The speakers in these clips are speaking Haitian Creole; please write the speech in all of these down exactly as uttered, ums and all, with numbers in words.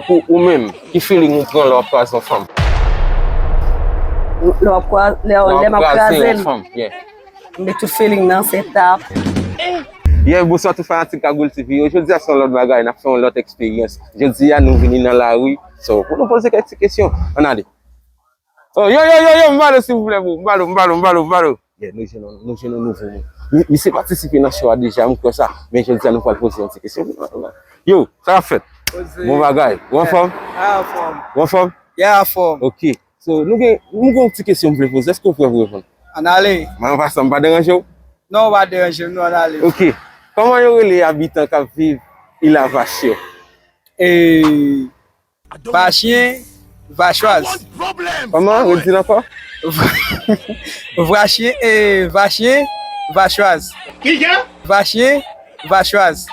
Pou ou menm, ki feeling ou pran lè w ap kraze yon fanm? Lè w ap kwa-, lè, lè m ap kraze l, m met tout feeling nan, se tap. Yeah, bonswa tout fanatik Kagoul T V yo. Jodi a se yon lòt bagay, n ap fè yon lòt eksperyans. Jodi a nou vini nan lari, so, pou nou poze kèk ti kesyon. Ann ale. Oh, yo, yo, yo, yo, m ba nou silvouplè, bro. M ba nou, m ba nou, m ba nou, m ba nou, m ba nou. Yeah, nou jwenn, nou jwenn yon nouvo moun. Mi-, misye patisipe nan show a deja, m kwè sa. Men jodi a nou pral poze yon ti kesyon. Yo, sa k ap fèt? Bon bagay. Ou anfòm? Ah, anfòm. Ou anfòm? Yeah, anfòm. Ok. So, nou gen, nou gen yon ti kesyon m vle poze. Èske w prè pou reponn? Ann ale. Mwen, an pasan, m pa deranje w? Non, w pa deranje m, non, ann ale. Ok. Kòman yo rele abitan k ap viv Île à Vaches yo? E, Vachyen, Vachwaz. Kòman? Redi l ankò. Vachyen, e, Vachyen, Vachwaz. Kijan? Vachyen, Vachwaz.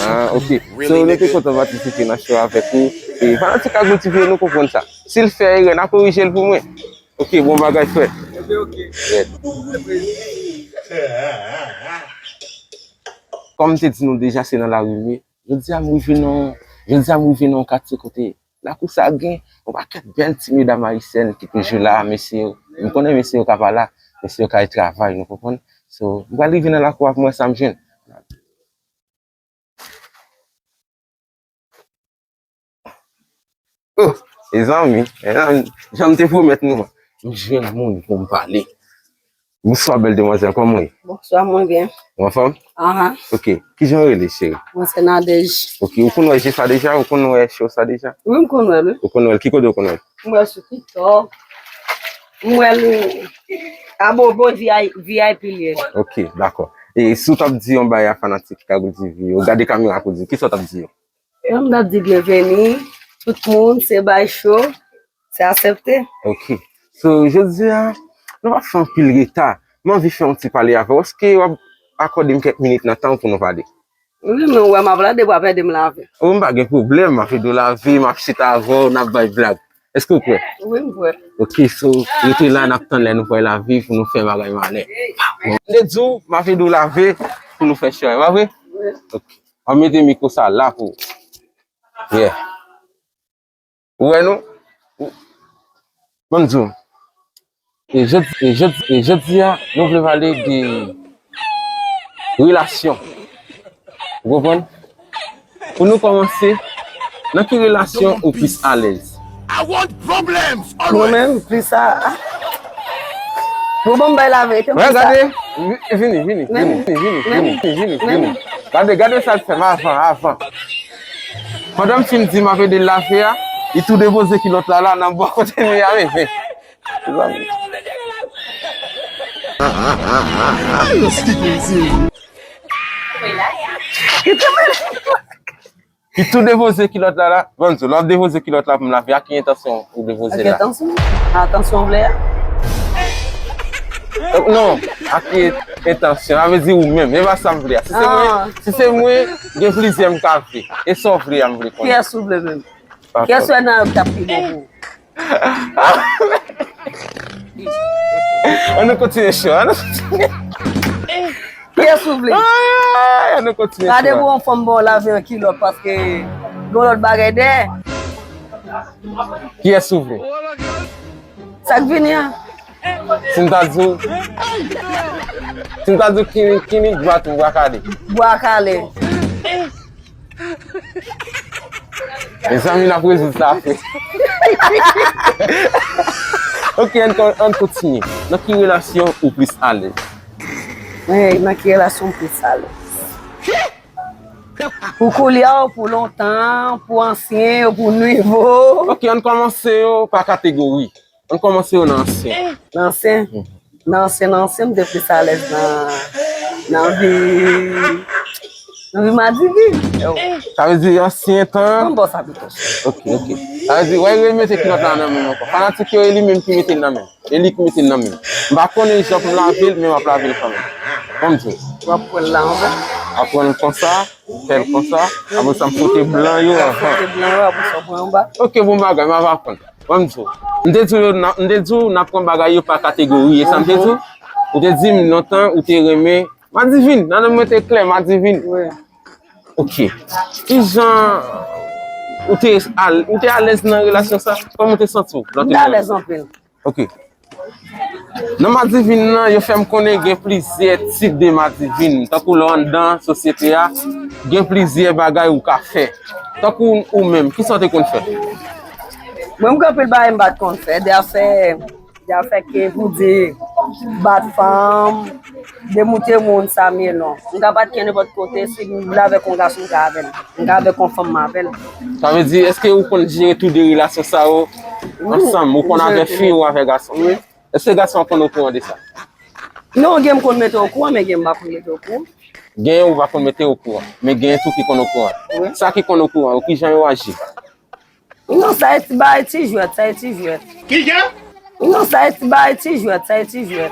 Ah, ok. So, nou te kontan patisipe nan show avèk ou. E fanatik Kagoul T V, nou konprann sa. Si l fè erè, n a korije l pou mwen. Ok, bon bagay, frè. Ok, ok. Yeah. Kòm m te di nou deja, se nan lari m ye. Jodi a m rive nan, jodi a m rive nan yon katye kote lakou sa gen yon pakèt bèl ti medam ayisyèn ki toujou la, mesye yo. M konnen mesye yo ka pa la, mesye yo ka al travay, nou konprann? So, m pral rive nan lakou a pou m wè sa m jwenn. Oh, mezanmi, mezanmi, jan m te pwomèt nou an, m jwenn moun pou m pale. Bonswa, bèl demwazèl, kòman w ye? Bonswa, mwen byen. Ou anfòm? Ahan. Ok, kijan w rele, cheri? Mwen se Nadège. Ok, ou konn wè je sa deja? Ou konn wè show sa deja? Wi, m konn wè l, wi. Ou konn wè l? Ki kote ou konn wè l? M wè l sou TikTok. M wè l a Bobo V I, V I P l ye. Ok, dakò. E si w t ap di yon bagay a fanatik Kagoul T V yo, gade kamera pou di, kisa w t ap di yo? Yo, m t ap di byenveni, tout moun, se bay cho, se asepte. Ok. So, jodi a, nou pa fè anpil reta. M anvi fè yon ti pale avè w. Èske w ap akòde m kèk minit nan tan w pou nou pale? Wi, men ou wè m ap la, depi w ap ede m lave. O, m pa gen pwoblèm, m ap ede w lave, m ap chita avè w, n ap bay blag. Èske w prè? Wi, m prè. Ok, so, rete la, n ap tann lè nou pral lave pou nou fè bagay malè. M te di w, m ap ede w lave pou nou fè chay, pa vre? Wi. Ok. An mete mikwo sa la pou ou. Yeah. Ou wè nou? Ou, ban m di w. E jodi, e jodi, e jodi a, nou vle pale de relasyon. Ou konprann? Pou nou kòmanse, nan ki relasyon ou plis alèz? I want problems always. Mwen menm, plis a. Bon, bon, m bay laverite, m plis a. Gade, vini, vini, vini, vini, vini, vini, vini. Gade, gade sa l fè m avan, avan. Pandan m fin di m ap ede l lave a, li tou depoze kilòt la, la, nan bò kote m ye a, men, men. Li tou depoze kilòt la, la. Ban m di w, lè w ap depoze kilòt la pou m lave, ak ki entansyon ou depoze l la? Ak entansyon? Entansyon w vle a? Euh, non, ak ki entansyon, sa vle di ou menm. E pa sa m vle a. Si se mwen, si se mwen, gen plizyè m ka vle. E sa w vle a, m vle konnen. Kiyès ou vle menm? Kiyès ou wè nan yo ki t ap pi bon pou ou? An nou kontinye show, an nou kontinye. Kiyès ou vle? Ay, an nou kontinye show. Gade pou yon fanm ba w lave an kilòt, paske gen yon lòt bagay dèyè. Kiyès ou vle? Sa k vini an? Si m ta di w, si m ta di w ki, ki nèg dwat ou bwa kale? Bwa kale. Mezanmi, n ap rezoud sa apre. Ok, ann kon-, ann kontinye. Nan ki relasyon ou plis alèz? Ey, nan ki relasyon m plis alèz? Pou koulye a, pou lontan, pou ansyen, pou nouvo. Ok, ann kòmanse yo pa kategori. Ann kòmanse yo nan ansyen. Nan ansyen? Mhm. Nan ansyen, nan ansyen, m te plis alèz nan, nan vi, nan vi madivin. Sa vle di ansyen tan. Ban m ba w sa pito. Ok, ok. Sa vle di, wè, remete kilòt la nan men m ankò. Fanatik yo, e li menm ki mete l nan men m. E li ki mete l nan men m. M pa konnen jan pou m lave l, men m ap lave l kanmenm. Ban m di w. W ap pran l la anba. W ap pran l konsa, fè l konsa. Apre sa, m pote blan yo. W ap pote blan yo, apre sa, w pran anba. Ok, bon bagay, m ap aprann. Ban m di w. M te di w yo, n a-, m te di w n ap pran bagay yo pa kategori. E sa m te di w? Ou te di m lontan, ou te renmen madivin. Nan non mwen te klè, madivin. Wi. Ok. Kijan ou te al, ou te alèz nan relasyon sa? Kòman ou te santi w lè w te... M te alèz anpil. Ok. Nan madivin nan, yo fè m konnen gen plizyè tip de madivin. Tankou lè w anndan sosyete a, gen plizyè bagay ou ka fè. Tankou ou menm, kisa w te konn fè? Mwen, m gen anpil bagay m pa t konn fè. De afè, de afè ke pou di bat fanm, demoute moun, sa m ye, non. M ka bat ke nenpòt kote, si m vle avèk yon gason, m ka avè l. M ka avèk yon fanm, m avè l. Sa vle di, èske ou konn jere tou de relasyon sa yo ansanm? Ou konn avè fi ou avè gason? Wi. Èske gason an konn okouran de sa? Non, gen m konn mete okouran, men gen m pa konn mete okouran. Gen ou pa konn mete okouran, men gen tou ki konn okouran. Wi. Sa ki konn okouran yo, kijan yo aji? Non, sa e ti bagay, ti jwèt, sa e ti jwèt. Kijan? Non, sa e ti bagay, ti jwèt, sa e ti jwèt.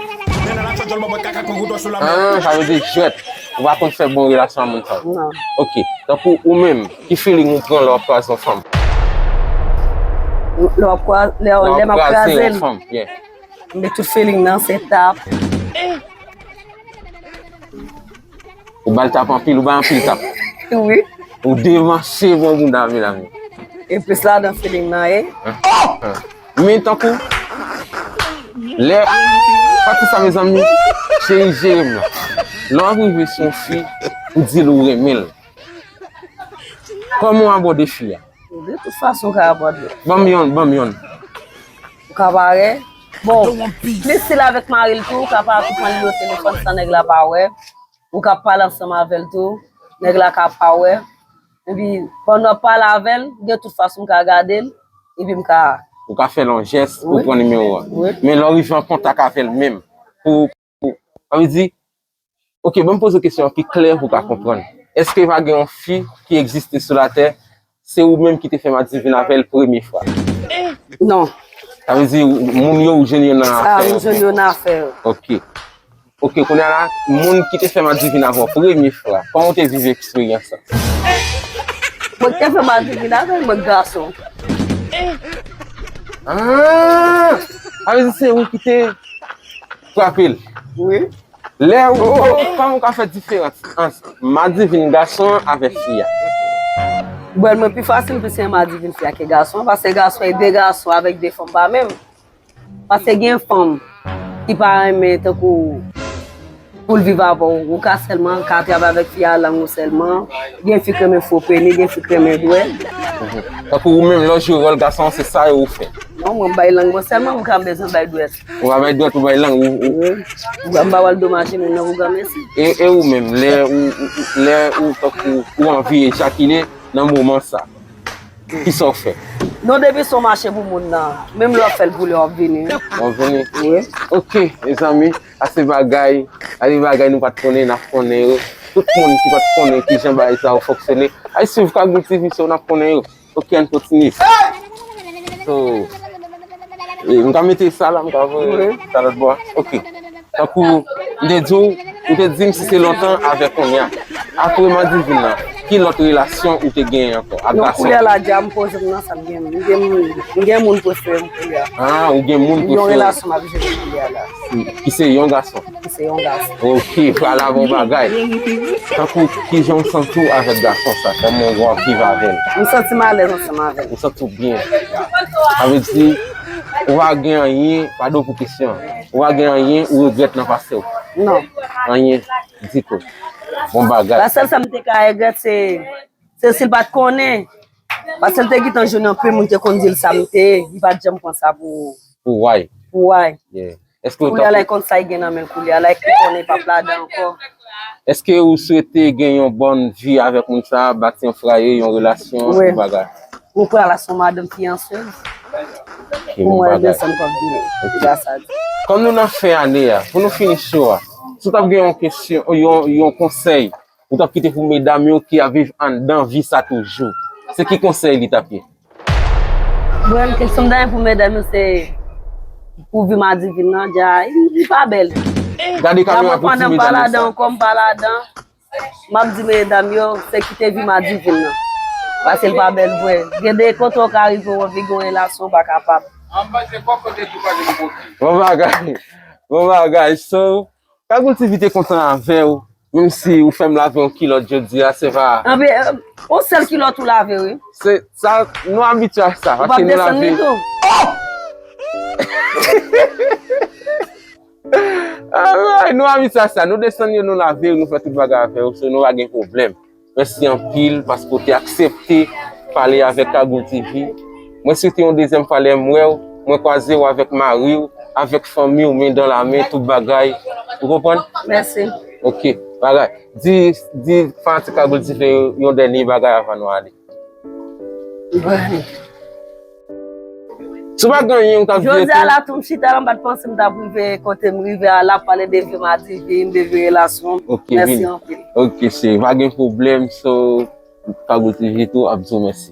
Ah, sa vle di jwèt. Ou pa konn fè bon relasyon ak moun sa. Non. Ok. Tankou ou menm, ki feeling ou pran lè w ap kwaze yon fanm? Lè w ap kwa-, lè, lè m ap kraze yon fanm, yeah. Men tout feeling nan se tap. Ou ba l tap anpil, ou ba anpil tap. Wi. Ou devanse bon bounda, mezanmi. E plis ladan feeling nan ye. Men tankou lè pati sa, mezanmi, cheri jere m nan. Lè w ap rive sou yon fi, ou di l ou renmen l. Kòman w abòde fi a? De tout fason, w ka abòde. Ban m yonn, ban m yonn. Ou ka pare. Bon, plis si l avèk mari l tou, ou ka pa tou pran nimewo telefòn san nèg la pa wè. Ou ka pale ansanm avè l tou, nèg la ka pa wè. Epi, pandan w ap pale avè l, gen tout fason m ka gade l, epi m ka... Ou ka fè l yon jès pou pran nimewo a. Wi. Men lè w rive an kontak avè l menm, pou, pou, sa vle di, ok, ban m poze w kesyon an pi klè pou w ka konprann. Èske pa gen yon fi ki egziste sou latè, se ou menm ki te fè madivin avè l premye fwa? Non. Sa vle di, moun yo ou jwenn yo nan afè yo? Sa, m jwenn yo nan afè yo. Ok. Ok, kounye a la, moun ki te fè madivin avè w premye fwa, kòman w te viv eksperyans sa? Mwen ki te fè madivin avè l, mwen gason. Ah! Sa vle di se ou ki te frape l? Wi. Lè ou, kòman ou ka fè diferans ant madivin gason an avèk fi a? Bon, mwen pi fasil pou se madivin fi a ke gason an, paske gason e de gason avèk de fanm pa menm. Paske gen fanm ki pa renmen tankou pou l viv avè w. Ou ka sèlman ka travay avèk fi a lang ou sèlman. Gen fi k renmen fo peni, gen fi k renmen dwèt. Tankou ou menm, lè w jwe wòl gason an, se sa yo ou fè? Non, mwen, m bay lang mwen sèlman, m ka bezwen bay dwèt. Ou pa bay dwèt, ou bay lang, ou, ou... Wi. M pa pral domaje moun nan pou granmesi. E, e ou menm, lè ou, ou, ou, lè ou tankou ou anvi ejakile nan moman sa, kisa w fè? Non, depi se yon mache pou moun nan, menm lè w ap fè l pou li, w ap vini. W ap vini? Wi. Ok, mezanmi, ase bagay, ase bagay nou pa t konnen, n ap konnen yo. Tout moun ki pa t konnen kijan bagay sa yo fonksyone, al swiv Kagoul T V Show, n ap konnen yo. Ok, ann kontinye. So, e, m ka mete sa la, m ka voye sa lòt bò a. Ok. Tankou, m te di w, ou te di m si se lontan avèk kounye a. Apre madivin nan, ki lòt relasyon ou te genyen ankò ak gason? Non, kounye a la, dja m poze m nan sa m gen. M gen, m gen moun prefere m kounye a. Ah, ou gen moun prefere. Yon relasyon m ap jere kounye a la. Ki se yon gason? Ki se yon gason. Ok, pral avè yon bagay. Tankou, kijan w santi w avèk gason sa? Kòman w ap viv avè l? M santi m alèz ansanm avè l. Ou santi w byen? Sa vle di, ou pa gen anyen, padon pou kesyon an. Ou pa gen anyen ou regrèt nan pase w? Non. Anyen ditou. Bon bagay. La sèl sa m te ka regrèt, se, se si l pa t konnen. Paske l te gentan jwenn anpil moun te konn di l sa m te ye, li pa t janm pran sa pou, pou why. Pou why. Yeah. Èske w... Kounye a la, l konn sa l gen nan men l, kounye a la, li konnen l p ap ladan ankò. Èske ou swete gen yon bòn vi avèk moun sa a, bati yon fraye, yon relasyon, yon bagay? Wi. Mwen pral ak yon madanm fiyanse. Ok, bon bagay. Pou mwen, desanm k ap vini. Ok. Gras a Dye. Kòm nou nan fen ane a, pou nou fini show a, si w t ap gen yon kesyon, yon, yon konsèy, ou t ap kite pou medam yo ki ap viv anndan vi sa toujou, se ki konsèy li t ap ye? Bon, kesyon m ta gen pou medam yo, se pou vi madivin nan, dja, li, li pa bèl. Gade kamera pou ti medam yo sa. Pandan m pa ladan ankò, m pa ladan. M ap di medam yo, se kite vi madivin nan. Paske l pa bèl vre. Gen de kote w ka rive, w anvi gen yon relasyon, w pa kapab. Bon bagay. Bon bagay. So, Kagoul T V te kontan avè w. Menm si ou fè m lave yon kilòt jodi a, se pa. Anben, yon sèl kilòt ou lave, wi. Se sa, nou abitye a sa. Ou pap desann li tou. Alright, nou abitye a sa. Nou desann yo, nou lave yo, nou fè tout bagay avè yo. So, nou pa gen pwoblèm. Mèsi anpil paske w te aksepte pale avèk Kagoul T V. Mwen swete yon dezyèm fwa lè m wè w, mwen kwaze w avèk mari w, avèk fanmi w, men dan la men, tout bagay. Ou konprann? Mèsi. Ok, bagay. Di, di fanatik Kagoul T V yon dènye bagay avan nou ale. Si w pa gen anyen ou t ap di yo tou. Jodi a la tou, m chita la, m pa t panse m t ap rive kote m rive a la, pale de vi m a Divine, de vi relasyon. Ok, mèsi anpil. Ok, se pa gen pwoblèm, so Kagoul T V tou ap di w mèsi.